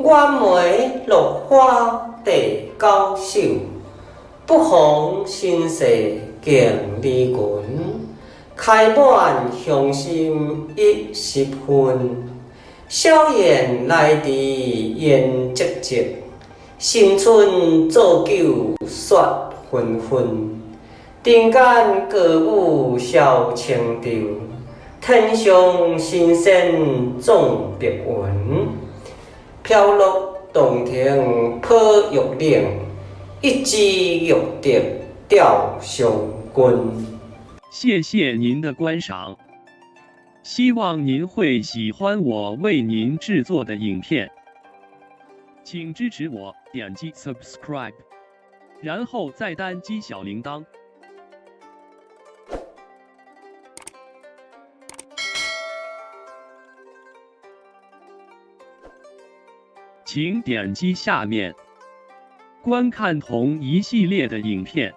袁枚落花第九首，不妨身世敬离群，开满乡心一十分。小燕来迟言寂寂，新春做酒雪纷纷。人间歌舞消清愁，天上神仙纵白云。飘落洞庭破玉岭，一枝玉笛吊上君。谢谢您的观赏，希望您会喜欢我为您制作的影片，请支持我点击 subscribe，然后再单击小铃铛。请点击下面观看同一系列的影片。